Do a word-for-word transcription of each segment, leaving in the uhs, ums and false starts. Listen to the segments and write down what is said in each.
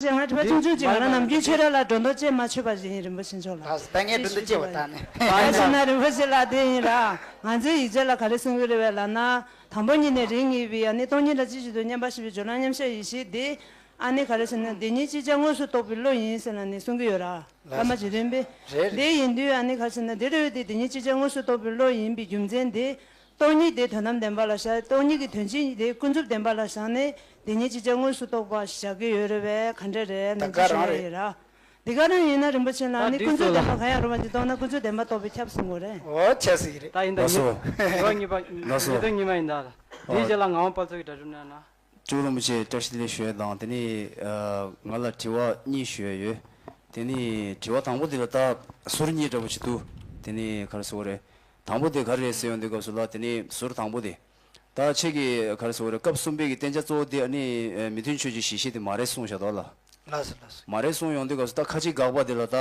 ང་དྲི་བ་ཆུང་ཆུང་ཅིག། ང་རང་ནམ་རྒྱུན་ཆོས་ར་ལ་སྒྲོ་འདོགས་བཅད་མ་ཆོད་པ་ཞིག་ཡིན། རིན་པོ་ཆེ་མཆོག་ལ། ད་ད་ངས་སྒྲོ་འདོགས་བཅད་པ་ད་ནི། ཨ་ནི་ན་རིན་པོ་ཆེ་ལགས། དེ་ཡིན་ར། ང་ཚོའི་ཡིག་ཆ་ལ་ག་རེ་གསུང་གི་རེད་བས་ལབ་ན། དང་པོ་ཉིད་ནས་རིགས་ངེས་པའི། ཨ་ནི་སྟོང་ཉིད་ལ་ཅི་བཞིན་དུ་མཉམ་པ་ཞེས་པའི་སྦྱོར་ལམ་མཉམ་གཞག་ཡེ་ཤེས་དེ། ཨ་ནི་ག་རེ་ཟེར་ན། བདེན་གཉིས་ཅིག་ཅར་དངོས་སུ་རྟོགས་པའི་བློ་ཡིན་ཟེར་ལབ་ནས་གསུང་གི་ཡོད་ར། བླ་མ་རྗེ་བཙུན་པས། རེད་རེད། དེ་ཡིན་དུས་ཨ་ནི་ག་རེ་ཟེར་ན། འདི་རེད་བས། དེ་བདེན་གཉིས་ཅིག་ཅར་དངོས་སུ་རྟོགས་པའི་བློ་ཡིན་པའི་རྒྱུ་མཚན་དེ། སྟོང་ཉིད་དེ་དོན་དམ་བདེན་པ་ལ་བཞག་སྟོང་ཉིད་ཀྱི་དོན་སྤྱི་དེ་ཀུན་རྫོབ་བདེན་པ་ལ་བཞག་ནས་བདེན་གཉིས་ཅིག་ཅར་དངོས་སུ་རྟོགས་པ་བཞག་གི་ཡོད་རེད་བས། ག་འདྲ་རེད་ལབ་ཅིག་བཤད་ཡ་ཡོད་ར། འདི་ག་རང་ཡིན་ན་རིན་པོ་ཆེ་ལགས། ཨ་ནི་ཀུན་རྫོབ་བདེན་པ་གང་ཡང་རུང་བ་ཅིག་རྟོགས་ན་ཀུན་རྫོབ་བདེན་པ་རྟོགས་པས་ཁྱབ་གསུང་གི་རེད། འོ་ཆ་ཟིག་རེད། ད་ཡིན་ད། ལགས་སོ། ཉི་མ་ཉི་མ་ཡིན་ད། འདིའི་རྗེས་ལ་ངག་དབང་དཔལ་མཚོ་གིས་གྲ་སྒྲིག་གནང་ན། ཇོ་བོ་རིན་པོ་ཆེ་བཀྲ་ཤིས་བདེ་ལེགས་ཞུ་ཡ་དང་། དེ་ནས་ང་ལ་དྲི་བ་གཉིས་ཞུ་ཡ་ཡོད། དེ་ནས་དྲི་བ་དང་པོ་དེ་ལ་ད་ཟུར་གཉིས་འདྲ་པོ་ཅིག་འདུག་དེ་ནས་ག་རེ་ཟེར་དགོས་རེད། དང་པོ་དེ་ག་རེ་རེད་ཟེར་ཡོང་དུས་སྐབས་སུ་ལ། དེ་ནས་ཟུར་དང་པོ་དེ། ད་ཁྱེད་ཀྱིས་ག་རེ་ཟེར་དགོས་རེད། སྐབས་གསུམ་པའི་གི་བསྟན་བྱ་གཙོ་བོ་དེ་ཨ་ནི་མི་མཐུན་ཕྱོགས་ཀྱི་གཞི་ཤེས་དེ་མ་རེད་གསུངས་བཞག་འདུག་ལ། ལགས་སོ་ལགས་སོ། མ་རེད་གསུངས་ཡོང་དུས་སྐབས་སུ་ད་ཁ་ཅིག་དགག་པ་དེ་ལ་ད་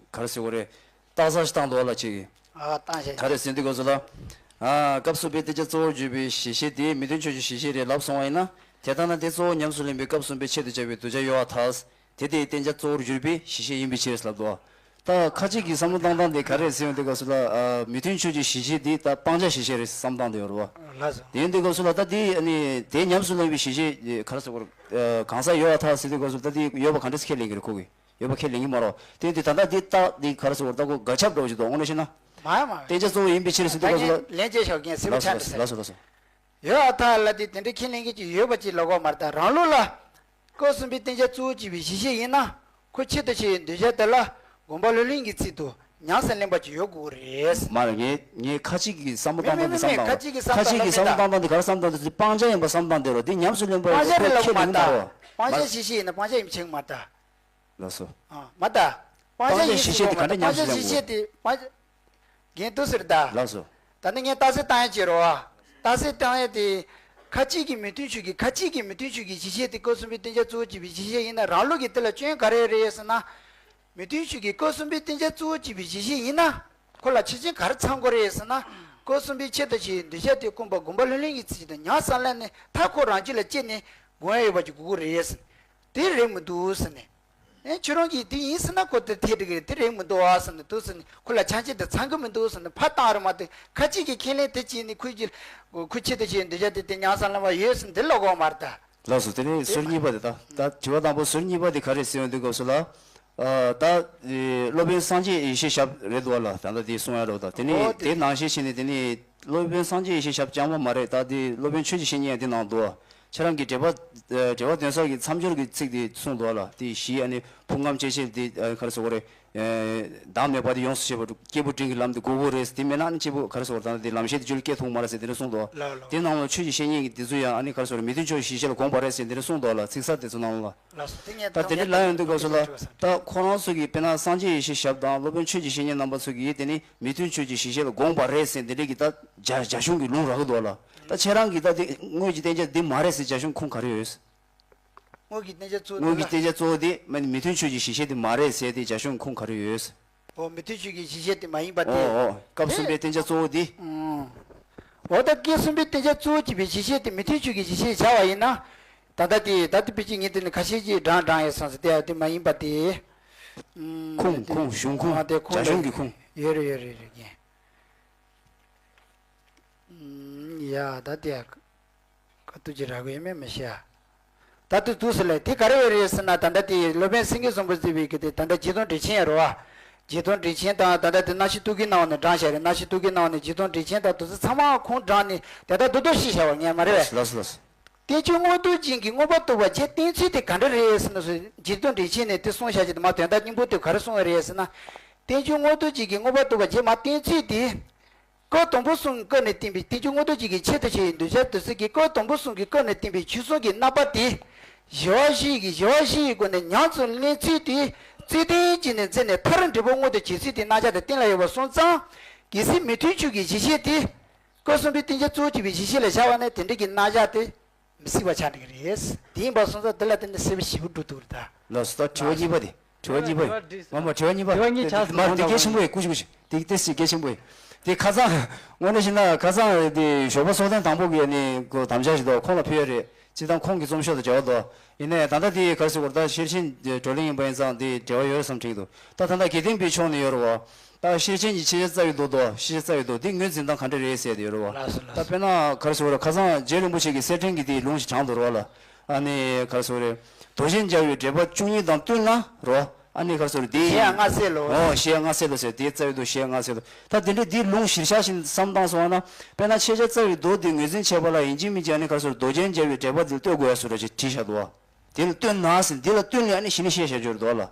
ག་རེ་ཟེར་དགོས་རེད། སྟག་ཚང་ཞིག་བཏང་འདུག་ལ་ཁྱེད་ཀྱིས། ཨ་བཏང་ཤག་ག་རེ་ཟེར་དུས་སྐབས་སུ་ལ། ཨ་སྐབས་གསུམ་པའི་བསྟན་བྱ་གཙོ་བོར་གྱུར་པའི་གཞི་ཤེས་དེ་མི་མཐུན་ཕྱོགས་ཀྱི་གཞི་ཤེས་རེད་ལབ་སོང་བ་ཡིན་ན། དེ་ལྟ་ན་དེ་གཙོ་བོ་ཉམས་སུ་ལེན་པའི་སྐབས་གསུམ་པའི་ཆེད་དུ་བྱ་བའི་གདུལ་བྱ་གཡོ་བ་ཐལ། དེ་དེའི་བསྟན་བྱ་གཙོ་བོར་གྱུར་པའི་གཞི་ཤེས་ཡིན་པའི་ཕྱིར་ལབ་འདུག་ད་ཁ་ཅིག་གི་བསམ་བློ་བཏང་སྟངས་དེ་ག་རེ་ཟེར་ཡོང་དུས་སྐབས་སུ་ལ། ཨ་མི་མཐུན་ཕྱོགས་ཀྱི་གཞི་ཤེས་དེ་ད་སྤང་བྱ་གཞི་ཤེས་རེད་བསམ་བཏང་དེ་ཡོད་རེད་བ། ལགས་སོ། དེ་ཡིན་དུས་སྐབས་སུ་ལ་ད་དེ་ཨ་ནི་དེ་ཉམས་སུ་ལེན་པའི་གཞི་ཤེས་ག་རེ་ཟེར་དགོས་རེད། གང་ཟག་གཡོ་བ་ཐལ་ཟེར་དུས་སྐབས་སུ་ད་དེ་གཡོ་བ་ག་འདྲ་ཁས་ལེན་གྱི་རེད་ཁོ་གིས། ཡོད་པ་ཁས་ལེན་གྱི་མ་རེད། དེ་དེ་ད་ལྟ་འདི་རྟགས་འདི་ག་རེ་ཟེར་བར་ད་ཁོ་དགག་ཆབ་འདྲ་བོ་ཞིག་འདུག་དངོས་གནས་བཤད་ན། མ་མ། བསྟན་བྱ་གཙོ་བོ་ཡིན་པའི་ཕྱིར་ཟེར་དུས་ད་སྐབས་སུ་ངས་ལན་བྱས་ཤོག་ངས་སེམས་ལ་ཆགས་ནས་ཟེར། ལགས་སོ་ལགས་སོ། ཡོད་ཨ་ཐ་ལ་དེ་དེ་འདྲའི་ཁས་ལེན་མཁན་ཅིག་ཡོད་པ་ཅིག་ལབ་དགོས་མ་རེད། ད་རང་ལུགས་ལ། སྐབས་གསུམ་པའི་བསྟན་བྱ་གཙོ་བོ་བྱས་པའི་གཞི་ཤེས་ཡིན་ན། ཁོ་ཆེད་དུ་བྱས་པའི་གདུལ་བྱ་དེ་ལ་སྒོམ་པ་ལྷུར་ལེན་གྱི་ཚིག་ཏུ་ཉམས་སུ་ལེན་པ་ཅིག་ཡོད་དགོས་རེད། མ་རེད། ངས་ངས་ཁ་ཅིག་གིས་བསམ་བློ་བཏང་སྟངས་འདི་བསམ་བཏང་། ཁ་ཅིག་གིས་བསམ་བློ་བཏང་སྟངས་འདི་ག་རེ་བསམ་བཏང་འདུག་ཟེར། སྤང་བྱ་ཡིན་པ་བསམ་བཏང་འདུག་རོ། འདི་ཉམས་སུ་ལེན་པ་ཁས་ལེན་གྱི་མ་རེད། སྤང་བྱ་གཞི་ཤེས་ཡིན་ན་སྤང་བྱ་ཡིན་པ་ཆགས་ཀྱི་མ་རེད་ད། ལགས་སོ། ཨ་མ་ད། སྤང་བྱ་ཡིན་ཞེས་དེ་ག་འདྲ་ཉམས་སུ་ལེན་དགོས། སྤང་བྱ་ཞེས་དེ་སྤང་། རྒན་དུ་ཟེར་ད། ལགས་སོ། ད་ནི་ངས་རྟགས་གསལ་བཏང་ཡ་བྱེད་རོགས་ཨ། རྟགས་གསལ་བཏང་ཡ་དེ། ཁ་ཅིག་གིས་མི་མཐུན་ཕྱོགས་ཀྱི་ཁ་ཅིག་གིས་མི་མཐུན་ཕྱོགས་ཀྱི་གཞི་ཤེས་དེ་སྐབས་གསུམ་པའི་བསྟན་བྱ་གཙོ་བོ་བྱས་པའི་གཞི་ཤེས་ཡིན་ན་རང་ལུགས་ཀྱི་དེ་ལ་སྐྱོན་ག་རེ་རེད་ཟེར་ན། མི་མཐུན་ཕྱོགས་ཀྱི་སྐབས་གསུམ་པའི་བསྟན་བྱ་གཙོ་བོ་བྱས་པའི་གཞི་ཤེས་ཡིན་ན། ཁོ་ལ་ཆེ་ཆེན་ག་རེ་ཚང་དགོས་རེད་ཟེར་ན། སྐབས་གསུམ་པའི་ཆེད་དུ་བྱས་གདུལ་བྱ་དེ་སྐོམ་པ་སྒོམ་པ་ལྷུར་ལེན་གྱི་ཚིག་དང་ཉམས་སུ་ལེན་ནས་མཐའ་ཁོ་རང་རྒྱུད་ལ་སྐྱེས་ནས་སྒོམ་ཡ་ཡོད་པ་ཅིག་དགོས་ཀྱི་རེད་ཟེར། དེ་རེད་མི་འདུག་ཟེར་ནས། ཨེ་ཁྱོད་རང་གིས་དེ་ཡིན་ཟེར་ན་ཁོ་དེ་འཐད་འགྲིག་གི་རེད། དེ་རེད་མི་འདུག་ཨ་ཟེར་ནས་འདུག་ཟེར་ནས་ཁོ་ལ་ཆ་རྐྱེན་དེ་ཚང་གི་མི་འདུག་ཟེར་ནས་ཕར་བཏང་རེད་མ་གཏོགས། ཁ་ཅིག་གིས་ཁས་ལེན་དེ་བྱས་ནས་ཁོའི་རྒྱུད་ཁོ་ཆེད་དུ་བྱས་གདུལ་བྱ་དེ་དེ་ཉམས་སུ་ལེན་པ་ཡོད་ཟེར་ནས་དེ་ལབ་དགོས་མ་རེད་ད། ལགས་སོ། དེ་ནས་ཟུར་གཉིས་པ་དེ་ད་ད་དྲི་བ་དང་པོ་ཟུར་གཉིས་པ་དེ་ག་རེ་ཟེར་ཡོང་དུས་སྐབས་སུ་ལ། ཨ་ད་ཨེ་སློབ་དཔོན་སངས་རྒྱས་ཡེ་ཤེས་ཞབས་རེད་འདུག་ལ། ད་ལྟ་དེ་གསུང་ཡ་རོགས་ད། དེ་ནས་ཨོ་དེ་དེ་ནང་བཞིན་བྱས་ནས་དེ་ནས་སློབ་དཔོན་སངས་རྒྱས་ཡེ་ཤེས་ཞབས་རྐྱང་པ་མ་རེད། ད་དེ་སློབ་དཔོན་ཆོས་ཀྱི་བཤེས་གཉེན་ཡང་དེ་ནང་འདུག་ཁྱེད་རང་གིས་འགྲེལ་པ་ཨེ་འགྲེལ་པ་དོན་གསར་གྱི་མཚམས་སྦྱོར་གྱི་ཚིག་དེ་གསུངས་འདུག་ལ། དེ་བཞི་ཨ་ནི་ཕུང་ཁམས་སྐྱེ་མཆེད་དེ་ཨ་ག་རེ་ཟེར་དགོས་རེད། ཨེ་བདག་མེད་པ་དེ་ཡོངས་སུ་ཤེས་པ་སྐྱེས་བུ་འབྲིང་གི་ལམ་དེ་དགོས་དགོས་རེད། དེ་མེད་ན་ཨ་ནི་སྐྱེས་བུ་ག་རེ་ཟེར་དགོས་རེད། ད་ནི་དེ་ལམ་ཤེས་དེ་རྒྱུད་ལ་སྐྱེ་ཐུབ་མ་རེད་ཟེར་དེ་འདྲ་གསུངས་འདུག་ལ། དེ་ནང་ལ་ཆོས་ཀྱི་བཤེས་གཉེན་གྱི་དེ་ཚོ་ཡང་ཨ་ནི་ག་རེ་ཟེར་དགོས་རེད། མི་མཐུན་ཕྱོགས་ཀྱི་གཞི་ཤེས་ལ་དགོངས་པ་རེད་ཟེར་དེ་འདྲ་གསུངས་འདུག་ལ། ཚིག་གསར་དེ་ཚོ་ནང་ལ། ལགས་སོ། དེ་ངས་ད་དེ་འདྲ་ལབ་ཡོང་དུས་སྐབས་སུ་ལ། ད་ཁོ་རང་ཚོ་གིས་དཔེར་ན་སངས་རྒྱས་ཡེ་ཤེས་ཞབས་དང་སློབ་དཔོན་ཆོས་ཀྱི་བཤེས་གཉེན་རྣམ་པ་ཚོ་གིས་དེ་ནི་མི་མཐུན་ཕྱོགས་ཀྱི་གཞི་ཤེས་ལ་དགོངས་པ་རེད་ཟེར་དེ་འདྲ་གི་ད་རྒྱ་རྒྱ་གཞུང་གི་ལུང་རག་གི་འདུག་ལ། ད་ཁྱེད་རང་གིས་ད་དེ་དངོས་ཀྱི་བསྟན་བྱ་འདི་མ་རེད་ཟེར་རྒྱ་གཞུང་ཁུངས་ག་རེ་ཡོད། དངོས་ཀྱི་བསྟན་བྱ་གཙོ་བོ་དངོས་ཀྱི་བསྟན་བྱ་གཙོ་བོ་དེ་མ་ནི་མི་མཐུན་ཕྱོགས་ཀྱི་གཞི་ཤེས་དེ་མ་རེད་ཟེར་དེ་རྒྱ་གཞུང་ཁུངས་ག་རེ་ཡོད། འོ་མི་མཐུན་ཕྱོགས་ཀྱི་གཞི་ཤེས་དེ་མ་ཡིན་པ་དེ། འོ་འོ་སྐབས་གསུམ་པའི་བསྟན་བྱ་གཙོ་བོ་དེ། ཨང་། འོ་ད་སྐབས་གསུམ་པའི་བསྟན་བྱ་གཙོ་བོ་བྱས་པའི་གཞི་ཤེས་དེ་མི་མཐུན་ཕྱོགས་ཀྱི་གཞི་ཤེས་བྱ་བ་ཡིན་ན། ད་ལྟ་དེ་ད་ལྟ་ཕལ་ཆེར་ངས་དེ་ནི་ཁ་ཤས་ཀྱིས་བགྲང་བགྲང་ཡོད་བསམ་སོང་། དེ་ཡང་དེ་མ་ཡིན་པ་དེ། ཨང་ཁུངས་དེ་ཁུངས་གཞུང་ཁུངས་ཨ་དེ་ཁུངས་རྒྱ་གཞུང་དེ་གི་ཁུངས། ཡོད་རེད་ཡོད་རེད་རེད་རྒན། ཨང་ཡ་ད་དེ་ཡ། ཁ་ཐུག་ཅིག་རག་གི་ཡོད་མེད་མི་ཤེས་ཨ། ད་དུ་དུས་སུ་ལས་དེ་ག་རེ་ཡོད་རེད་ཟེར་ན། ད་ལྟ་དེ་སློབ་དཔོན་སེང་གེ་བཟང་པོ་ཟེར་བའི་གི་དེ་ད་ལྟ་རྗེ་དོན་འགྲེལ་ཆེན་ཡོད་རེད་བ། རྗེ་དོན་འགྲེལ་ཆེན་དང་ད་ལྟ་དེ་རྣམ་བཤད་ཐུགས་ཀྱི་སྣང་བ་ནས་བགྲངས་བཞག་རེད། རྣམ་བཤད་ཐུགས་ཀྱི་སྣང་བ་ནས་རྗེ་དོན་འགྲེལ་ཆེན་དང་དུས་ཚོད་ཚང་མ་ཁོང་བགྲངས་ནས་དེ་ལྟར་རྡོག་རྡོག་བཤད་བཞག་པ་ངས་མ་རེད་བས། ལགས་སོ་ལགས་སོ། བསྟན་བཅོས་དངོས་སྟོབས་ཅན་གྱིས་མངོན་པར་རྟོགས་པ་རྗེ་བསྟན་ཚུལ་དེ་ག་འདྲ་རེད་ཟེར་ན། སོ་རྗེ་དོན་འགྲེལ་ཆེན་ནས་དེ་གསུངས་བཞག་རྗེས་དུ་མ་དོན་དག་སྙིང་པོ་དེ་ག་རེ་གསུངས་པ་རེད་ཟེར་ན། བསྟན་བཅོས་དངོས་སྟོབས་ཅན་གྱིས་མངོན་པར་རྟོགས་པ་རྗེ་མ་བསྟན་ཚུལ་དེ། སྐབས་དང་པོ་གསུམ་གྱི་སྐབས་ནས་བསྟན་པའི་བསྟན་བཅོས་དངོས་སྟོབས་ཅན་གྱི་ཆེད་དུ་བྱས་པའི་གདུལ་བྱ་དེ་ཚོ་གི་སྐབས་དང་པོ་གསུམ་གྱི་སྐབས་ནས་བསྟན་པའི་ཆོས་གསུམ་གྱི་རྣམ་པ་དེ། ཞི་བ་ཞི་གི་ཞི་བ་ཞི་གི་སྒོ་ནས་ཉམས་སུ་ལེན་ཚུལ་དེ། རྩོད་ལྡན་གཅིག་ནས་འཛིན་ནས་མཐར་འབྲས་བུ་མངོན་དུ་བྱེད་ཚུལ་དེ་རྣམ་གཞག་དེ་གཏན་ལ་ཡོད་པ་སོང་ཙང་། གལ་སྲིད་མི་མཐུན་ཕྱོགས་ཀྱི་གཞི་ཤེས་དེ། སྐབས་གསུམ་པའི་བསྟན་བྱ་གཙོ་བོ་བྱས་པའི་གཞི་ཤེས་ལ་བཞག་པ་ནས་དེ་འདྲ་གི་རྣམ་གཞག་དེ། མི་སྲིད་པ་ཆགས་འགྲོ་གི་རེད། དེ་ཡིན་པ་སོང་ཙང་དེ་ལ་བརྟེན་ནས་གསལ་པོ་ཞེ་པོ་འགྲོ་ཐུབ་རེད་ད། ལགས་སོ། ད་དྲི་བ་གཉིས་པ་དེ། དྲི་བ་གཉིས་པ་ཡིན། དྲི་བ་གཉིས་ཆགས་སོང་། མ་མ་དྲི་བ་གཉིས་པ། དྲི་བ་གཉིས་ཆགས་སོང་། མ་དེ་གལ་ཆེན་པོ་ཡིན། ཀུ་ཤུ་ཀུ་ཤུ། དེ་ཏོག་ཙམ་གལ་ཆེན་པོ་ཡིན། དེ་ཁ་སང་། དངོས་གནས་བཤད་ན་ཁ་སང་དེ་ཞོགས་པ་སྲོག་ལྡན་དང་པོ་གི་ནི་གོ་དམ་བཅའ་ཞིག་འདུག་ཁོང་ལ་ཕུལ་ཡ་རེད། སྤྱིར་བཏང་ཁོང་གི་རྩོམ་ཤོག་དང་འབྲེལ་བ་འདུག་ཡིན་ནའི་ད་ལྟ་དེ་ག་རེ་ཟེར་དགོས་རེད། ད་ཤེར་ཕྱིན་བགྲོ་གླེང་ཡིན་པ་ཡིན་ཙང་དེ་འབྲེལ་བ་ཡོད་རེད་བསམ་དྲན་གྱི་འདུག་ད་ད་ལྟ་དགེ་ལྡན་པའི་ཕྱོགས་ནས་ཡོད་རེད་བ། ད་ཤེར་ཕྱིན་གྱི་ཤེས་བྱ་རྩ་བའི་མདོ་དང་ཤེས་བྱ་རྩ་བའི་མདོ་འདི་ངོས་འཛིན་སྟངས་ག་འདྲ་རེད་ཟེར་དེ་ཡོད་རེད་བ། ལགས་སོ་ལགས་ད་སོ། དཔེར་ན་ག་རེ་ཟེར་དགོས་རེད། ཁ་སང་རྗེ་རིན་པོ་ཆེ་གིས་གསེར་ཕྲེང་གི་དེའི་ལུང་ཞིག་སྦྱངས་འདུག་རོགས་ལ། ཨ་ནི་ག་རེ་ཟེར་དགོས་རེད། མདོ་རྒྱན་སྦྱར་བའི་འགྲེལ་པ་བཅུ་གཉིས་དང་བསྟུན་ན་རོ། ཨ་ནི་ག་རེ་ཟེར་དགོས་རེད། དེ་གཞལ་ཡས་སྔ་གསལ་ལོ། ཨོ་གཞལ་ཡས་སྔ་གསལ་ལོ་ཟེར། དེའི་རྩ་བའི་མདོ་གཞལ་ཡས་སྔ་གསལ་ལོ། ད་དེ་འདྲའི་དེའི་ལུང་གཞིར་བཞག་བཞིན་བསམ་བཏང་སོང་བ་ན། དཔེར་ན་ཤེས་བྱ་རྩ་བའི་མདོ་དེ་ངོས་འཛིན་བྱེད་པ་ལ་ཡིན་གཅིག་མིན་གཅིག་ཨ་ནི་ག་རེ་ཟེར་དགོས་རེད། མདོ་རྒྱན་སྦྱར་བའི་འགྲེལ་པ་དེ་ལ་ལྟོས་དགོས་ཡ་བཟོ་འདྲ་ཅིག་བྲིས་བཞག་འདུག་བ། དེ་ལ་ལྟོས་ན་ཟེར། འདི་ལ་ལྟོས་ནས་ཨ་ནི་གཞི་ནས་བཤད་བཞག་རྒྱུ་རེད་འདུག་ལ།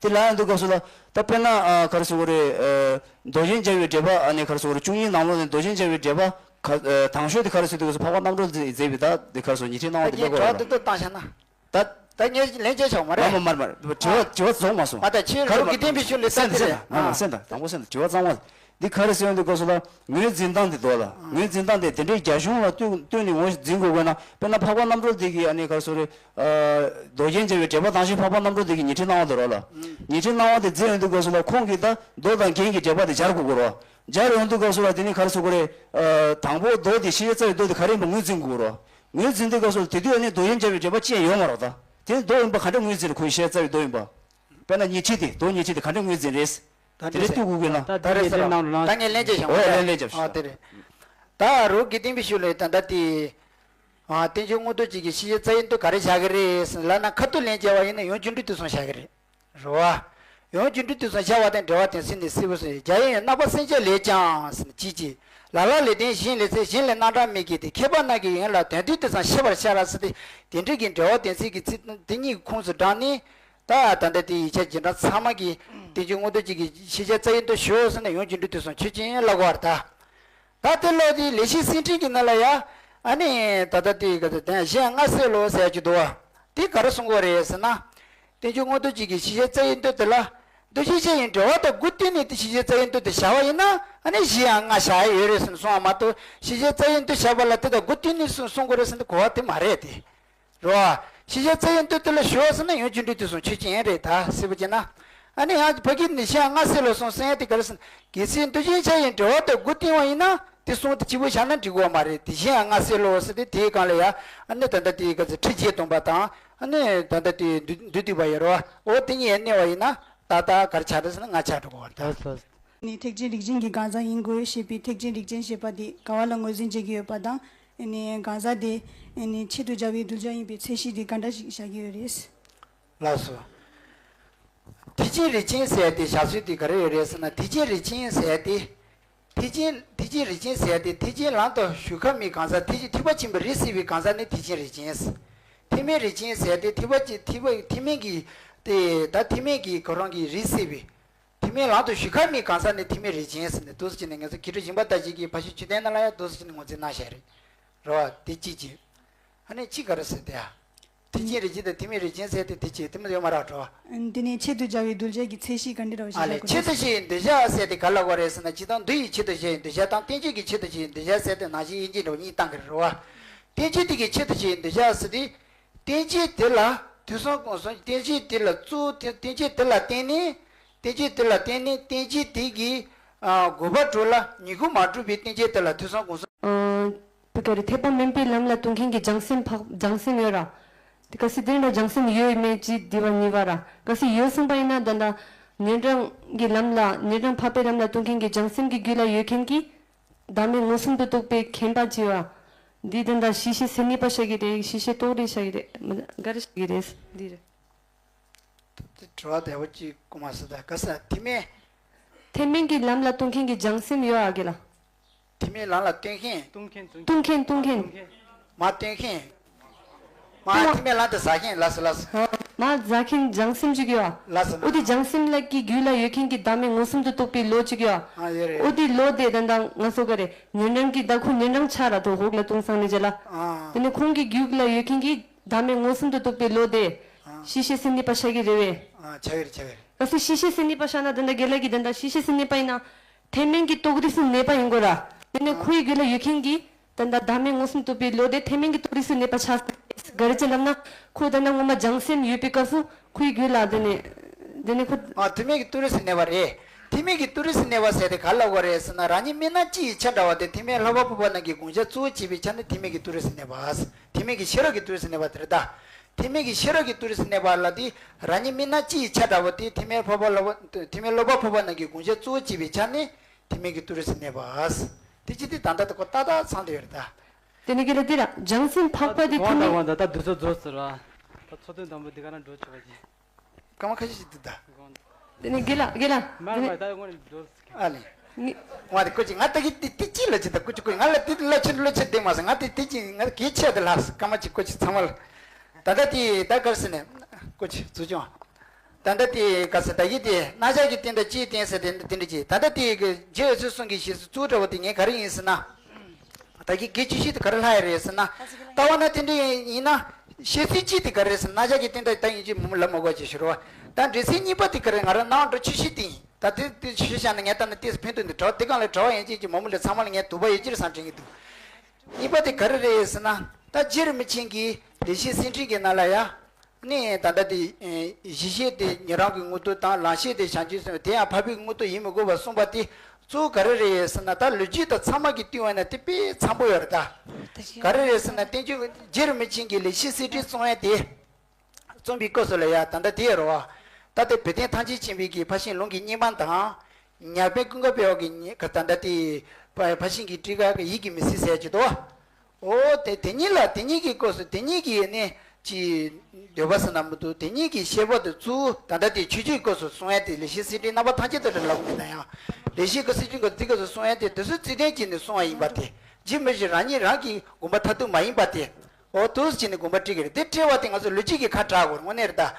དེ་ལབ་ཡོང་དུས་སྐབས་སུ་ལ། ད་དཔེར་ན་ཨ་ག་རེ་ཟེར་དགོས་རེད། ཨ་མདོ་རྒྱན་སྦྱར་བའི་འགྲེལ་པ་ཨ་ནི་ག་རེ་ཟེར་དགོས་རེད། བཅུ་གཉིས་ནང་ལོགས་ནས་མདོ་རྒྱན་སྦྱར་བའི་འགྲེལ་པ་ག་ཨ་དང་ཤོས་དེ་ག་རེ་ཟེར་དུས་སྐབས་སུ་འཕགས་པ་རྣམ་གྲོལ་མཛད་པའི་ད་དེ་ག་རེ་ཟེར་ཉི་ཁྲིའི་སྣང་བ་དེ་ད་ངས་སླེབས་དགོས་རེད་བ། དྲི་བ་དེ་ཚོ་བཏང་བཞག་ན། ད་ད་ངས་ལན་བརྒྱབ་ཆོག་མ་རེད། མ་མ་མ་མ་དྲི་བ་དྲི་བ་རྫོགས་མ་སོང་། ཨ་ད་ཁྱེད་རང་དགེ་ལྡན་པའི་ཤུལ་ལས་ད་སེམས་དེ་སེམས་རེད། མ་མ་ཨ་སེམས་དང་དང་པོ་སེམས་དང་དྲི་བ་གཙང་མ། འདི་ག་རེ་ཟེར་ཡོང་དུས་སྐབས་སུ་ལ་ངོས་འཛིན་སྟངས་དེ་འདུག་ལ། ངོས་འཛིན་སྟངས་དེ་དེ་འདྲའི་རྒྱ་གཞུང་ལ་ལྟོས་ལྟོས་ནས་ངོས་འཛིན་དགོས་དགོས་ན། དཔེར་ན་འཕགས་པ་རྣམ་གྲོལ་འདི་གིས་ཨ་ནི་ག་རེ་ཟེར་དགོས་རེད། མདོ་རྒྱན་སྦྱར་བའི་འགྲེལ་པ་དང་ཤོས་འཕགས་པ་རྣམ་གྲོལ་འདི་གིས་ཉི་ཁྲིའི་སྣང་བ་དེ་རོ་ལ། ཉི་ཁྲིའི་སྣང་བ་དེ་མཛད་ཡོང་དུས་སྐབས་སུ་ལ་ཁོང་གིས་ད་མདོ་དང་རྒྱན་གྱི་འགྲེལ་པ་དེ་སྦྱར་དགོས་དགོས་རོ། སྦྱར་ཡོང་དུས་སྐབས་སུ་ལ་དེ་ནི་ག་རེ་ཟེར་དགོས་རེད། དང་པོ་མདོ་དེ་ཤེས་བྱ་རྩ་བའི་མདོ་དེ་ག་རེ་ཡིན་པ་ངོས་འཛིན་དགོས་རོ། ངོས་འཛིན་དུས་སྐབས་སུ་དེ་དུས་ཨ་ནི་མདོ་རྒྱན་སྦྱར་བའི་འགྲེལ་པ་ཅི་ཡང་ཡོད་མ་རེད་ད། དེ་ནི་མདོ་ཡིན་པ་ག་འདྲ་ངོས་འཛིན་རེད། ཁོ་ཡི་ཤེས་བྱ་རྩ་བའི་མདོ་ཡིན་པ། དཔེར་ན་ཉི་ཁྲི་དེ་མདོ་ཉི་ཁྲི་དེ་ག་འདྲ་ངོས་འཛིན་རེད། ད་དེ་འདྲ་ལྟོས་དགོས་ཀྱི་ན། ད་ད་རེས་ཟེར་རོ། ད་ངས་ལན་བརྒྱབ་ཤོག་ཨོ་ལན་ལན་བརྒྱབ་ཤོག་ཨ་དེ་རེད། ད་རུ་དགེ་ལྡན་པའི་ཤུལ་ལས་ད་ལྟ་དེ། ཨ་བསྟན་བཅོས་མངོན་རྟོགས་སྤྱི་གི་ཤེས་བྱ་རྩ་བའི་མདོ་ག་རེ་བཞག་གི་རེད་ལབ་ན། ཁ་ཐུག་ལན་བརྒྱབ་པ་ཡིན་ན་ཡང་རྒྱུ་འབྲས་དུས་གསུམ་བཞག་གི་རེད། རེད་བ། ཡང་རྒྱུ་འབྲས་དུས་གསུམ་བཞག་པ་དང་འབྲེལ་བ་དོན་གསུམ་ནི་གསལ་པོ་གསུངས་ཡོད། རྒྱ་ཡན་ཡང་སྣང་བ་སེམས་ཅན་ལས་ཀྱང་ཟེར་ནས་ཅི་ཅི། ལ་ལ་ལས་དོན་གཞན་ལས་ཚེ་གཞན་ལས་རྣམ་གྲངས་མི་སྐྱེ་སྟེ། མཁས་པ་རྣམས་ཀྱིས་ཡོངས་ལ་དོན་མཐུན་དུས་གསུམ་ཤེས་པར་བྱ་ལ་ཟེར་ཏེ། དེ་འདྲ་གི་འབྲེལ་བ་དོན་གསུམ་གྱི་ཚིག་དོན་དེ་གཉིས་ཀྱི་ཁོངས་སུ་བགྲངས་ནས། ད་ད་ལྟ་དེ་ཡིག་ཆ་རྗེས་འབྲང་ཚང་མ་གིས་བསྟན་བཅོས་མངོན་རྟོགས་སྤྱི་གི་ཤེས་བྱ་རྩ་བའི་མདོ་ཞུ་ཟེར་ནས་ཡང་རྒྱུ་འབྲས་དུས་གསུམ་ཆོས་ཅན་ལབ་དགོས་པ་རེད་ད། ད་དེ་ལོ་དེ་ལེགས་བཤད་གསེར་ཕྲེང་གི་ནང་ལ་ཡ། ཨ་ནི་ད་ལྟ་དེ་ག་ཚོད་དོན་གཞལ་ཡས་སྔ་གསལ་ལོ་ཟེར་གྱི་འདུག་བ། དེ་ག་རེ་གསུང་གི་རེད་ཟེར་ན། བསྟན་བཅོས་མངོན་རྟོགས་སྤྱི་གི་ཤེས་བྱ་རྩ་བའི་མདོ་དེ་ལ། མདོ་ཤེས་བྱ་ཡི་འབྲེལ་བ་དང་དགུ་བསྟུན་ནས་དེ་ཤེས་བྱ་རྩ་བའི་མདོ་དེ་བཞག་པ་ཡིན་ན། ཨ་ནི་གཞལ་ཡས་སྔ་བཞག་ཡོད་རེད་ཟེར་ནས་གསུང་བ་མ་གཏོགས། ཤེས་བྱ་རྩ་བའི་མདོ་བཞག་པ་ལ་དེ་དང་དགུ་བསྟུན་ནས་གསུང་གསུང་དགོས་རེད་ཟེར་ནས་གོ་བ་དེ་མ་རེད་དེ། རེད་བ། ཤེས་བྱ་རྩ་བའི་མདོ་དེ་ལ་ཞུ་བ་ཟེར་ན་ཡང་རྒྱུ་འབྲས་དུས་གསུམ་ཆོས་ཅན་རེད་ད་ཟེར་བ་བྱས་ན། ཨ་ནི་ཡང་ཕ་གི་ནས་གཞལ་ཡས་སྔ་གསལ་ལོ་གསུང་ཟེར་ཡ་དེ་ག་རེ་ཟེར་ན། གལ་སྲིད་མདོ་ཤེས་བྱ་ཡི་འབྲེལ་བ་དང་དགུ་བསྟུན་པ་ཡིན་ན། དེ་གསུང་དེ་གཅིག་པུ་བཞག་ན་འགྲིག་གི་མ་རེད་དེ། གཞལ་ཡས་སྔ་གསལ་ལོ་ཟེར་ཏེ་དེའི་སྒང་ལ་ཡ། ཨ་ནི་ད་ལྟ་དེ་ག་ཚོད་ཁྲི་བརྒྱད་སྟོང་པ་དང་། ཨ་ནི་ད་ལྟ་དེ་བསྡུས་བསྡུས་བསྡུས་པ་ཡོད་རེད་བ། འོ་དེ་གཉིས་གནས་པ་ཡིན་ན་ཏག་ཏག་ག་རེ་ཆགས་རེད་ཟེར་ན་སྔ་ཆགས་འགྲོ་གི་རེད་ད། ནི་ཐེག་ཆེན་རིགས་ཅན་གྱི་གང་ཟག་ཡིན་དགོས་ཞེས་པའི་ཐེག་ཆེན་རིགས་ཅན་ཞེས་པ་དེ་ག་བ་ལ་ངོས་འཛིན་བྱེད་ཀྱི་ཡོད་པ་དང་། ཨ་ནི་གང་ཟག་དེ་ཨ་ནི་ཆེད་དུ་བྱ་བའི་གདུལ་བྱ་ཡིན་པའི་ཚད་གཞི་དེ་ག་འདྲ་ཞིག་བཞག་གི་ཡོད་རེད། ལགས་སོ། ཐེག་ཆེན་རིགས་ཅན་ཟེར་ཡ་དེ་བཞག་ཚུལ་དེ་ག་རེ་ཡོད་རེད་ཟེར་ན། ཐེག་ཆེན་རིགས་ཅན་ཟེར་ཡ་དེ། ཐེག་ཆེན་ཐེག་ཆེན་རིགས་ཅན་ཟེར་ཡ་དེ་ཐེག་ཆེན་ལམ་དུ་ཞུགས་ཁ་མའི་གང་ཟག། ཐེག་ཆེན་ཐེག་པ་ཆེན་པོའི་རིགས་སད་པའི་གང་ཟག་ནི་ཐེག་ཆེན་རིགས་ཅན་ཟེར། ཐེག་དམན་རིགས་ཅན་ཟེར་ཡ་དེ་ཐེག་པ་ཆེ་ཐེག་པ་ཐེག་དམན་གྱི་དེ་ད་ཐེག་དམན་གྱི་ཁོ་རང་གི་རིགས་སད་པའི། ཐེག་དམན་ལམ་དུ་ཞུགས་ཁ་མའི་གང་ཟག་ནི་ཐེག་དམན་རིགས་ཅན་ཟེར་ནས་འདུག་སེ་བྱས་ནས་ངེད་ཚོ་མཁས་གྲུབ་སྦྱིན་པ་ལྟ་བུ་གིས་ཕ་ཤུལ་ཆོས་ལྡན་ནང་ལ་ཡང་འདུག་སེ་བྱས་ནས་ངོས་འཛིན་གནང་བཞག་རེད། རེད་བ། དེ་གཅིག་བྱས། ཨ་ནི་གཅིག་ག་རེ་ཟེར་དེ་ཡ། ཐེག་ཆེན་རིགས་ཅན་དང་ཐེག་དམན་རིགས་ཅན་ཟེར་དེ་དེ་གཅིག་དེ་མོ་ཡོད་མ་རེད་བ། འདི་ནི་ཆེད་དུ་བྱ་བའི་གདུལ་བྱ་གི་ཚད་གཞི་ག་འདྲ་བ་ཞིག་ཨ་ལས། ཆེད་དུ་བྱ་བའི་གདུལ་བྱ་ཟེར་དེ་ག་ལ་གོ་རེད་ཟེར་ན། སྤྱིར་བཏང་འདི་ཡི་ཆེད་དུ་བྱ་བའི་གདུལ་བྱ་དང་བསྟན་བཅོས་ཀྱི་ཆེད་དུ་བྱ་བའི་གདུལ་བྱ་ཟེར་དེ་ནང་བཞིན་དབྱེ་འབྱེད་འདྲ་བ་གཉིས་བཏང་གི་རེད་བ། བསྟན་བཅོས་དེ་གི་ཆེད་དུ་བྱ་བའི་གདུལ་བྱ་ཟེར་དེ། བསྟན་བཅོས་དེ་ལ་དུས་གསུམ་གང་གསུམ་བསྟན་བཅོས་དེ་ལ་གཙོ་བོ་དེ་བསྟན་བཅོས་དེ་ལ་བརྟེན་ནས། བསྟན་བཅོས་དེ་ལ་བརྟེན་ནས་བསྟན་བཅོས་དེ་གི་ཨ་དགོས་པ་གྲུབ་ལ་ཉིང་ཁུ་མ་གྲུབ་པའི་བསྟན་བཅོས་དེ་ལ་དུས་གསུམ་གང་གསུམ། ཨ་བུ་ག་རེ་ཐེག་པ་དམན་པའི་ལམ་ལ་ལྟུང་མཁན་གྱི་བྱང་སེམས་འཕགས་བྱང་སེམས་ཡོད་ར། དེ་ག་སྲིད་དེ་འདྲ་བྱང་སེམས་ཡོད་མེད་ཅིག་འདི་བ་གཉིས་པ་ར། ག་སྲིད་ཡོད་གསུངས་པ་ཡིན་ན། ད་ལྟ་ཉན་རང་གི་ལམ་ལ་ཉན་རང་འཕགས་པའི་ལམ་ལ་ལྟུང་མཁན་གྱི་བྱང་སེམས་ཀྱི་རྒྱུད་ལ་ཡོད་མཁན་གྱི་བདག་མེད་མངོན་སུམ་དུ་རྟོགས་པའི་མཁྱེན་པ་ཅིག་ཡོད་ར། འདི་ད་ལྟ་གཞི་ཤེས་སེམས་གཉིས་པ་ཆགས་ཀྱི་རེད། གཞི་ཤེས་རྟོགས་རེད་ཆགས་ཀྱི་རེད། མི་ག་རེ་ཆགས་ཀྱི་རེད། འདི་རེད། དྲི་བ་དལ་པོ་གཅིག་གོ་མ་སོང་། ད་ག་ས་ཐེག་དམན། ཐེག་དམན་གྱི་ལམ་ལ་ལྟུང་མཁན་གྱི་བྱང་སེམས་ཡོད་ཨ་གི་ལ། ཐེག་དམན་ལམ་ལ་ལྟུང་མཁན། ལྟུང་མཁན་ལྟུང་མཁན། མ་ལྟུང་མཁན། མ་ཐེག་དམན་ལམ་དུ་ཟག་མཁན། ལགས་སོ་ལགས་སོ། མ་ཟག་མཁན་བྱང་སེམས་ཅིག་ཡོད་ཨ། ལགས་སོ། འོ་དེ་བྱང་སེམས་ལ་གི་རྒྱུད་ལ་ཡོད་མཁན་གྱི་བདག་མེད་མངོན་སུམ་དུ་རྟོགས་པའི་བློ་ཅིག་ཡོད་ཨ། ཨ་ཡོད་རེད། འོ་དེ་བློ་དེ་ད་ལྟ་ང་ཚོ་ག་རེ་ཉན་རང་གི་ད་ཁོ་ཉན་རང་ཆགས་ར་དོ་འོག་ལ་ལྟུང་སོང་ནི་རྗེས་ལ། ཨ། དེ་ནས་ཁོང་གི་རྒྱུད་ལ་ཡོད་མཁན་གྱི་བདག་མེད་མངོན་སུམ་དུ་རྟོགས་པའི་བློ་དེ། ཨ། གཞི་ཤེས་སེམས་གཉིས་པ་ཆགས་ཀྱི་རེད་བས། ཨ། ཆགས་ཀྱི་རེད་ཆགས་ཀྱི་རེད། གལ་སྲིད་གཞི་ཤེས་སེམས་གཉིས་པ་ཆགས་ན། དེ་འདྲ་རྒན་ལགས་ཀྱིས་དེ་འདྲ་གཞི་ཤེས་སེམས་གཉིས་པ་ཡིན་ན། ཐེག་དམན་གྱི་རྟོགས་རིགས་སུ་གནས་པ་ཡིན་དགོས་ར། དེ་ནས་ཨ། ཁོའི་རྒྱུད་ལ་ཡོད་མཁན་གྱི་དེ་འདྲ་བདག་མེད་མངོན་སུམ་རྟོགས་པའི་བློ་དེ་ཐེག་དམན་གྱི་རྟོགས་རིགས་སུ་གནས་པ་ཆགས། ག་རེ་བྱས་ལབ་ན། ཁོ་དེ་འདྲ་སྔོན་མ་བྱང་སེམས་ཡོད་པའི་སྐབས་སུ་ཁོའི་རྒྱུད་ལ་དེ་ནས་དེ་ནས་ཁོ། ཨ། ཐེག་དམན་གྱི་རྟོགས་རིགས་སུ་གནས་པ་རེད། ཐེག་དམན་གྱི་ཏུ་རིས་སུ་གནས་པ་ཟེར་དེ་ག་ལ་གོ་རེད་ཟེར་ན། རང་ཉིད་དམན་སྣ་སྤྱི་ཡི་ཆ་འདྲ་བ་དེ་ཐེག་དམན་ལྷག་པ་ཕོག་པ་རྣམས་ཀྱི་དགོངས་འཆར་གཙོ་བོ་བྱེད་པའི་ཆ་ནས་ཐེག་དམན་གྱི་ཏུ་རིས་སུ་གནས་པ། ཐེག་དམན་གྱི་ཤེས་རབ་ཀྱི་ཏུ་རིས་སུ་གནས་པ་དེ་རེད་ད། ཐེག་དམན་གྱི་ཤེས་རབ་ཀྱི་ཏུ་རིས་སུ་གནས་པ་ལ་དེ་རང་ཉིད་དམན་སྣ་སྤྱི་ཡི་ཆ་འདྲ་བ་དེ་ཐེག་དམན་ཕོག་པ་ལ་ཐེག་དམན་ལྷག་པ་ཕོག་པ་རྣམས་ཀྱི་དགོངས་འཆར་གཙོ་བོ་བྱེད་པའི་ཆ་ནས་ཐེག་དམན་གྱི་ཏུ་རིས་སུ་གནས་པ། དེ་ཅི་སྟེ་ད་ལྟ་དེ་ཁོ་ཏག་ཏག་ཚང་དེ་ཡོད་རེད་ད། དེ་ནི་དགེ་ལ་འདི་ར་བྱང་སེམས་འཕགས་པ་དེ་ཐ་དགོངས་དག་མེད། དགོངས་དག་ད་དུས་ཚོད་རྫོགས་ཟེར་བ། ད་ཚོགས་ཐུན་དང་པོ་འདི་ག་ན་འགྲོ་ཆོག་པ་ཅི། སྐར་མ་ཁ་ཤས་ཤིག་འདུག་ད། དགོངས་དག་དེ་ནི་དགེ་ལ་དགེ་ལ། མར་དེ་ནི་བར་ད་དངོས་གནས་འགྲོ་ཟེར་གི། ཨ་ལེ། ངི། ང་དེ་ཀོ་ཅི་ང་ད་གི་དེ་དེ་ཅི་ལ་ཅི་ད་ཀོ་ཅི་ཀོ་ང་ལ་དེ་ལ་ཆེ་ལོ་ཆེ་དེ་མ་ཟ། ང་དེ་དེ་ཅི་ང་གི་ཆེ་དེ་ལ་སྐར་མ་ཅི་ཀོ་ཅི་ཚང་མ་ལ། ད་ད་དེ་ད་གར་སི་ནས་ཀོ་ཅི་ཚུ་ཅོང་། ད་ལྟ་དེ་ག་ས་ད་ཡི་དེ་རྣམ་གཞག་གི་རྟེན་དང་སྤྱིའི་རྟེན་ཟེར་དེ་འདི་འདྲ་ཅིག་ད་ལྟ་དེ་གི་རྗེ་འོད་ཟེར་གསུམ་གྱི་ཞེས་སུ་གཙོ་བོ་འདྲ་བོ་དེ་ངས་ག་རེ་ཡིན་ཟེར་ན། ད་གི་དགེ་བཅུ་བཞི་དེ་ག་རེ་ལྷག་ཡ་རེད་ཟེར་ན། ལྟ་བ་ན་དེ་འདྲ་ཡིན་ན། བཤད་ཚུལ་གཅིག་དེ་ག་རེ་ཟེར་ན་རྣམ་གཞག་གི་རྟེན་དང་ད་ཡིན་གཅིག་མུ་མུ་ལ་མ་གོ་ཅེས་ཞུ་རོགས། ད་འགྲེལ་ཚུལ་གཉིས་པ་དེ་ག་རེ་ང་རང་སྣང་བ་འགྲོ་ཆུ་བཞི་དེ་ཡིན། ད་དེ་དེ་ཆུ་བཞི་བཞག་ན་ངས་ལྟ་ན་ཏོག་ཙམ་ཕན་ཐོགས་འདུག་དྲ་བ་དེ་གང་ལས་དྲ་བ་ཡིན་གཅིག་གཅིག་མུ་མུ་ལ་ཚང་མ་ལ་ངས་དུ་བ་ཡོད་ཅེས་བསམ་དྲན་གྱི་འདུག་གཉིས་པ་དེ་ག་རེ་རེད་ཟེར་ན། ད་རྗེ་རིན་པོ་ཆེ་གིས་ལེགས་བཤད་གསེར་ཕྲེང་གི་ནང་ལ་ཡ། ནི་ད་ལྟ་དེ་གཞི་ཤེས་དེ་ཉན་རང་གི་མངོན་རྟོགས་དང་། ལམ་ཤེས་དེ་བྱང་ཆུབ་སེམས། དེ་ཡང་འཕགས་པའི་མངོན་རྟོགས་ཡིན་མི་དགོས་པར་གསུངས་པ་དེ་གཙོ་བོ་ག་རེ་རེད་ཟེར་ན། ད་ལོ་རྒྱུས་དང་ཚང་མ་གི་བསྟུན་པ་ན་དེ་དཔེ་འཚམ་པོ་ཡོད་རེད་ད། ག་རེ་རེད་ཟེར་ན། བསྟན་བཅོས་རྗེ་རིན་པོ་ཆེ་གིས་ལེགས་བཤད་གསེར་ཕྲེང་རྩོམ་ཡས་དེ། རྩོམ་པའི་སྐབས་སུ་ལ་ཡ་ད་ལྟ་དེ་རོ། ད་ལྟ་བོད་བསྟན་ཐམས་ཅད་མཁྱེན་པའི་གི་ཕར་ཕྱིན་ལུང་གི་རྙིང་མ་དང་། ཉ་དཔོན་ཀུན་དགའ་དཔལ་བ་གི་ཉེ་ད་ལྟ་དེ་ཕར་ཕར་ཕྱིན་གྱི་ཊཱི་ཀ་གི་ཡིད་ཀྱི་མུན་སེལ་ཟེར་གྱི་འདུག་འོ་དེ་དེ་གཉིས་ལ་དེ་གཉིས་ཀྱི་སྐབས་སུ་དེ་གཉིས་ཀྱི་ནི་ཅི་འདོད་པ་ཟེར་ན་མི་འདུག་དེ་གཉིས་ཀྱི་བཤད་པ་དེ་ཚུར་ད་ལྟ་དེ་ཆོས་བརྒྱུད་སྐབས་སུ་གསུང་ཡ་དེ་ལེགས་བཤད་གསེར་ཕྲེང་རྣམ་པ་ཐམས་ཅད་དུ་རེད་ལབ་མི་ན་ཡང་། ལེགས་བཤད་ཀྱི་གསེར་ཕྲེང་གི་དེ་སྐབས་སུ་གསུང་ཡ་དེ་དེ་ཚོ་རྩོད་ལྡན་གྱིས་ནི་གསུང་བ་ཡིན་པ་དེ། རྗེ་མི་ཤེས་རང་ཉིད་རང་གི་དགོངས་པ་མཐར་ཐུག་མ་ཡིན་པ་དེ། འོ་དུས་ཀྱི་ནི་དགོངས་པ་བཀྲལ་གྱི་རེད། དེ་བཀྲལ་བ་དེ་ང་ཚོ་ལོ་རྒྱུས་ཀྱི་ཁ་གྲག་དགོས་རེད། དངོས་གནས་རེད་ད།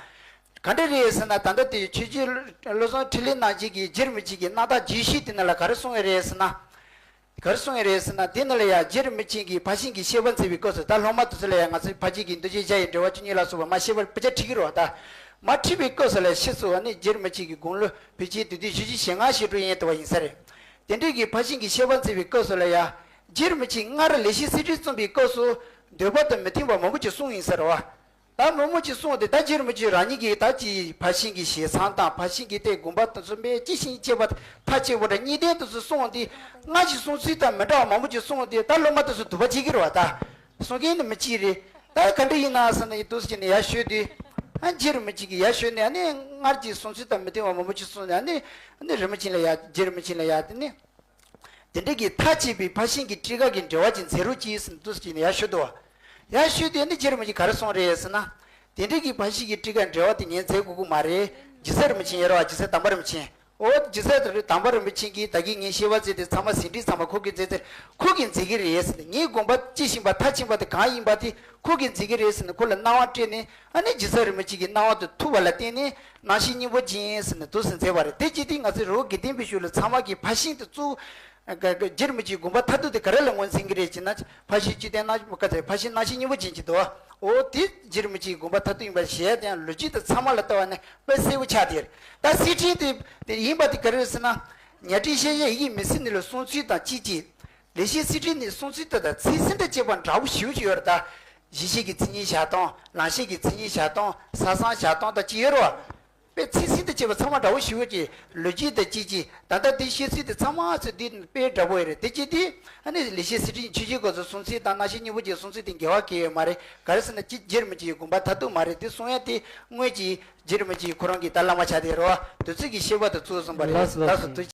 ག་འདྲ་རེད་ཟེར་ན། ད་ལྟ་དེ་ཆོས་རྗེ་བློ་བཟང་འཕྲིན་ལས་རྣམ་རྒྱལ་གྱིས་རྗེ་རིན་པོ་ཆེ་གི་རྣམ་ཐར་རྒྱས་བཤད་དེ་ནང་ལ་ག་རེ་གསུངས་ཡོད་རེད་ཟེར་ན། ག་རེ་གསུངས་ཡོད་རེད་ཟེར་ན། དེ་ནང་ལ་ཡང་རྗེ་རིན་པོ་ཆེ་གིས་ཕར་ཕྱིན་གྱི་བཤད་པ་མཛད་པའི་སྐབས་སུ། ད་སློབ་མ་དེ་ཚོ་ལ་ཡང་ང་ཚོས་ཕར་ཕྱིན་གྱི་མདོ་རྒྱུད་བརྒྱ་ཡི་འགྲེལ་པ་བཅུ་གཉིས་ལ་སོགས་པ་མར་བཤད་པ་དཔེ་ཆ་ཁྲིད་ཀྱི་རེད་བ་ད། མར་ཁྲིད་པའི་སྐབས་སུ་ལ་ཕྱིས་སུ་ཨ་ནི་རྗེ་རིན་པོ་ཆེ་གི་དགུང་ལོ་ཕལ་ཆེར་དུས་དུས་བཞི་བཅུ་ཞེ་ལྔ་ཞེ་དྲུག་ཡན་དུ་བ་ཡིན་ས་རེད། དེ་འདྲའི་གི་ཕར་ཕྱིན་གྱི་བཤད་པ་མཛད་པའི་སྐབས་སུ་ལ་ཡང་། རྗེ་རིན་པོ་ཆེས་སྔར་ལེགས་བཤད་གསེར་ཕྲེང་རྩོམ་པའི་སྐབས་སུ་འདོད་པ་དང་མི་མཐུན་པ་མང་པོ་ཅིག་གསུངས་ཡིན་ས་རེད་བ། ད་མང་པོ་ཅིག་གསུངས་ཏེ། ད་རྗེ་རིན་པོ་ཆེ་རང་ཉིད་ཀྱིས་ད་ཅི་ཕར་ཕྱིན་གྱི་ཞལ་མཚམས་དང་། ཕར་ཕྱིན་གྱི་དེ་དགོངས་པ་དེ་ཚོ་དཔེ་ཅི་ཞིག་ཅེས་པ་མཐའ་གཅིག་པོ་འདྲ་གཉིས་ལྡན་དེ་ཚོ་གསུངས་ཏེ། སྔར་གྱི་གསུང་ཚུལ་དང་མི་འདྲ་བ་མང་པོ་ཅིག་གསུངས་ཏེ། ད་སློབ་མ་དེ་ཚོ་དུ་བ་བྱེད་ཀྱི་རེད་བ་ད། གསུང་མཁན་ནི་མི་གཅིག་རེད། ད་ག་འདྲ་ཡིན་ན་ཟེར་ན། ཡིན་འདུག་ཟེར་ནས་ཡར་ཞུས་ཏེ། ཨ་རྗེ་རིན་པོ་ཆེ་གིས་ཡར་ཞུས་ནས། ཨ་ནི་སྔར་གྱི་གསུང་ཚུལ་དང་མི་མཐུན་པ་མང་པོ་ཅིག་གསུངས་ནས། ཨ་ནི་ཨ་ནི་རིན་པོ་ཆེ་ལ་ཡར། རྗེ་རིན་པོ་ཆེ་ལ་ཡར་དེ་ནི། དེ་འདྲ་གི་མཐའ་གཅིག་པའི་ཕར་ཕྱིན་གྱི་ཊཱི་ཀ་གི་འགྲེལ་བ་ཅིག་མཛད་རོགས་གྱིས་ཟེར་འདུག་ཟེར་ནས་ཡར་ཞུས་འདུག་བ། ཡར་ཞུས་དུས་ནི་རྗེ་རིན་པོ་ཆེས་ག་རེ་གསུངས་རེད་ཟེར་ན། དེ་འདྲ་གི་ཕར་ཕྱིན་གྱི་ཊཱི་ཀ་འགྲེལ་བ་དེ་ངས་མཛད་དགོས་ཀྱི་མ་རེད། རྗེ་བཙུན་རིན་པོ་ཆེ་ཡོད་རེད་བ། རྗེ་བཙུན་དམ་པ་རིན་པོ་ཆེ། འོ་རྗེ་བཙུན་དམ་པ་རིན་པོ་ཆེ་གིས་ད་གིན་ངས་བཤད་པ་མཛད་དེ་ཚང་མ་ཟིན་བྲིས་ཚང་མ་ཁོ་གིས་མཛད་ཚེ། ཁོ་གིས་མཛད་ཀྱི་རེད་ཟེར་ནས། ངའི་དགོངས་པ་དཔྱིས་ཕྱིན་པ་མཐར་ཕྱིན་པ་དེ་གང་ཡིན་པ་དེ་ཁོ་གིས་མཛད་ཀྱི་རེད་ཟེར་ནས་ཁོ་ལ་གནང་བ་སྤྲད་ནས། ཨ་ནི་རྗེ་བཙུན་རིན་པོ་ཆེ་གི་གནང་བ་དེ་ཐུབ་པ་ལ་བརྟེན་ནས། རྣམ་བཤད་སྙིང་པོ་ཅན་ཟེར་ནས་འདུག་སེ་མཛད་པ་རེད། དེ་ཅི་སྟེ་ང་ཚོའི་རི་བོ་དགེ་ལྡན་པའི་ཤུལ་ལ་ཚང་མ་གིས་ཕར་ཕྱིན་དེ་གཙོ། རྗེ་རིན་པོ་ཆེའི་དགོངས་པ་མཐར་ཐུག་དེ་ག་རེ་ལ་ངོས་འཛིན་གྱི་རེད་ཅེ་ན། ཕར་ཕྱིན་བཅུ་ལྡན་རྣམ་བཀའ་དེ་ཕར་ཕྱིན་རྣམ་བཤད་སྙིང་པོ་ཅན་གྱི་འདུག་འོ་དེ་རྗེ་རིན་པོ་ཆེའི་དགོངས་པ་མཐར་ཐུག་ཡིན་པ་ཞེས་དེ་ཡང་ལོ་རྒྱུས་དང་ཚང་མ་ལ་ལྟ་བ་ནི་དཔེ་གསལ་པོ་ཆགས་བསྡད་རེད། ད་གསེར་ཕྲེང་དེ་དེ་ཡིན་པ་དེ་ག་རེ་རེད་ཟེར་ན། ཉ་སྤྲེལ་ཤེས་བྱ་ཡི་གེ་མུན་སེལ་ནི་ལ་གསུང་ཚུལ་དང་གཅིག་གཅིག་ལེགས་བཤད་གསེར་ཕྲེང་ནི་གསུང་ཚུལ་དེ་དང་ཚིག་ཟིན་དང་བཅས་པ་འདྲ་བོ་ཞེ་པོ་ཅིག་ཡོད་རེད་ད། གཞི་ཤེས་ཀྱི་མཚན་ཉིད་བཞག་སྟངས། ལམ་ཤེས་ཀྱི་མཚན་ཉིད་བཞག་སྟངས། ས་བཟང་བཞག་སྟངས་དང་ཅི་ཡོད་རེད་བ། དཔེ་ཚིག་ཟིན་དང་བཅས་པ་ཚང་མ་འདྲ་བོ་ཞེ་པོ་ཅིག་ལོ་རྒྱུས་དང་གཅིག་གཅིག་ད་ལྟ་འདི་བཤད་ཚུལ་དེ་ཚང་མ་ཚོ་འདི་དཔེ་འདྲ་བོ་ཡོད་རེད། དེ་ཅི་སྟེ་ཨ་ནི་ལེགས་བཤད་གསེར་ཕྲེང་ཆོས་རྗེ་སྐབས་སུ་གསུང་ཚུལ་དང་རྣམ་བཤད་སྙིང་པོ་ཅན་གསུང་ཚུལ་དེ་འགལ་བ་གང་ཡང་ཡོད་མ་རེད། ག་རེ་ཟེར་ན་ཅི་རྗེ་རིན་པོ་ཆེའི་དགོངས་པ་མཐར་ཐུག་མ་རེད། དེ་གསུང་ཡ་དེ་དངོས་ཀྱི་རྗེ་རིན་པོ་ཆེ་ཁོ་རང་གི་ད་བླ་མ་ཆགས་བསྡད་རེད་བ། དེ་ཚོ་གི་བཤད་པ་དེ་གཙོ་བོ་གསུངས་པ་རེད། ལགས་སོ་ལགས་སོ། ཐུགས་རྗེ་ཆེ།